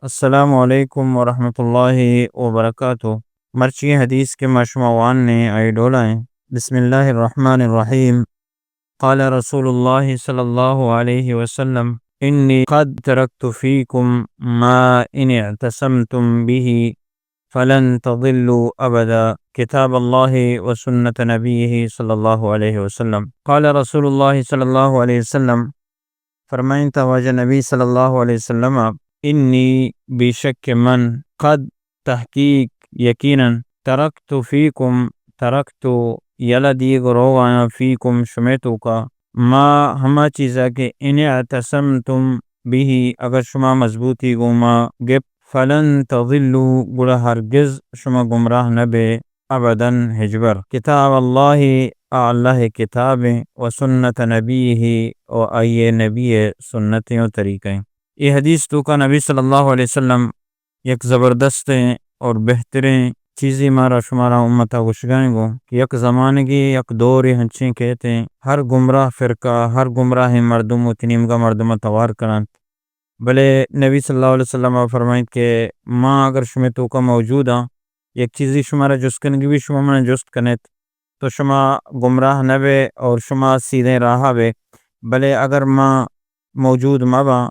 السلام علیکم ورحمۃ اللہ وبرکاتہ۔ مرچی حدیث کہ ما شما وان نے آئی ڈولا ہیں۔ بسم اللہ الرحمن الرحیم۔ قال رسول اللہ صلی اللہ علیہ وسلم، انی قد ترکت فیکم ما ان اعتصمتم به فلن تضلوا ابدا، کتاب اللہ و سنت نبیہ صلی اللہ علیہ وسلم۔ قال رسول اللہ صلی اللہ علیہ وسلم، فرمائنتا واجہ نبی صلی اللہ علیہ وسلم، انی، بے شک من، قد، تحقیق، یقیناً، ترکت فیکم، ترکت، یلہ دیگ روگایاں، فیکم، شمے توکا، ما، ہما چیزا کہ ان اعتصمتم به، اگر شما مضبوطی گوما گپ، فلن تضلوا، گڑا ہرگز شما گمراہ نہ بے، ابداً، ہچبر۔ کتاب اللہ، آ اللہ کتاب ہیں، و سنت نبیہ، و آئی نبی سنتیں و طریقہ ہیں۔ یہ حدیث توکا نبی صلی اللہ علیہ وسلم یک زبردستیں اور بہتریں چیزی مارا شمارا امتا گوشگائیں گو کہ یک زمانگی، یک دور ہنچیں کہتے ہیں، ہر گمراہ فرقہ، ہر گمراہ مردم و تنیمگا مردم توار کرنت۔ بلے نبی صلی اللہ علیہ وسلم فرمائیت کہ ما اگر شمے توکا موجود ہاں، یک چیزی شمارا جست کنگی بھی، شما منا جست کنیت، تو شما گمراہ نہ بے اور شما سیدھیں راہ بے۔ بلے اگر ما موجود مہ باں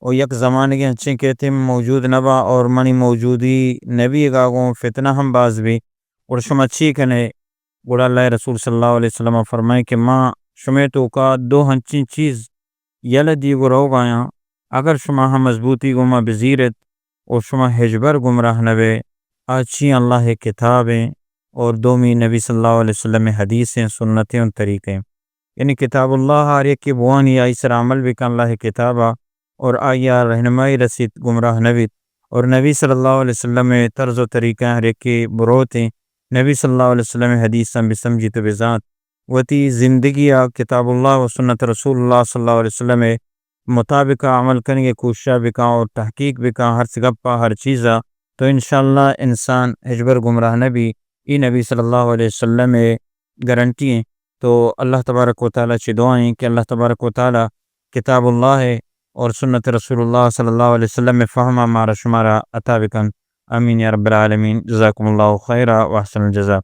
و یک زمانگے انچیں کہتے موجود نہ باں اور منی موجودی نبی گا گوں فتنہ ہم باز بی، گڑا شما چی کنے؟ گڑا اللہ رسول صلی اللہ علیہ وسلم فرمائے کہ ما شمے توکا دو ہنچیں چیز یلہ دیگ و روگایاں، اگر شما ہم مضبوطی گوما بزیرت و شما ہچبر گمراہ نہ بے، آ چی اللہ کتابیں اور دومی نبی صلی اللہ علیہ وسلم حدیثیں، سنتیں و طریقیں۔ یعنی کتاب اللہ ہر یکی بوانی، آئی سر عمل بکن اللہ کتابا اور آئی رہنمائی رسیت، گمراہ نبیت اور نبی صلی اللہ علیہ وسلم طرز و طریقہ ہر یکی بروتیں، نبی صلی اللہ علیہ وسلم حدیثاں بسمجیت و بزانت۔ وتی زندگی ء کتاب اللہ و سنت رسول اللہ صلی اللہ علیہ وسلم ء مطابق ء عمل کنگ ء کوشش ء بکاں اور تحقیق بکاں ہرچ گپ ء ہر چیز ء، تو انشاءاللہ انسان ہچبر گمراہ نہ بی۔ ای نبی صلی اللہ علیہ وسلم ء گارنٹی ہیں۔ تو اللہ تبارک و تعالی چہ دعا ہیں کہ اللہ تبارک و تعالی کتاب اللہ ء اور سنت رسول اللہ صلی اللہ علیہ وسلم ء فہم ء مارا شمارا عطا بکن۔ آمین یا رب العالمین۔ جزاکم اللہ خیرا و احسن الجزاء۔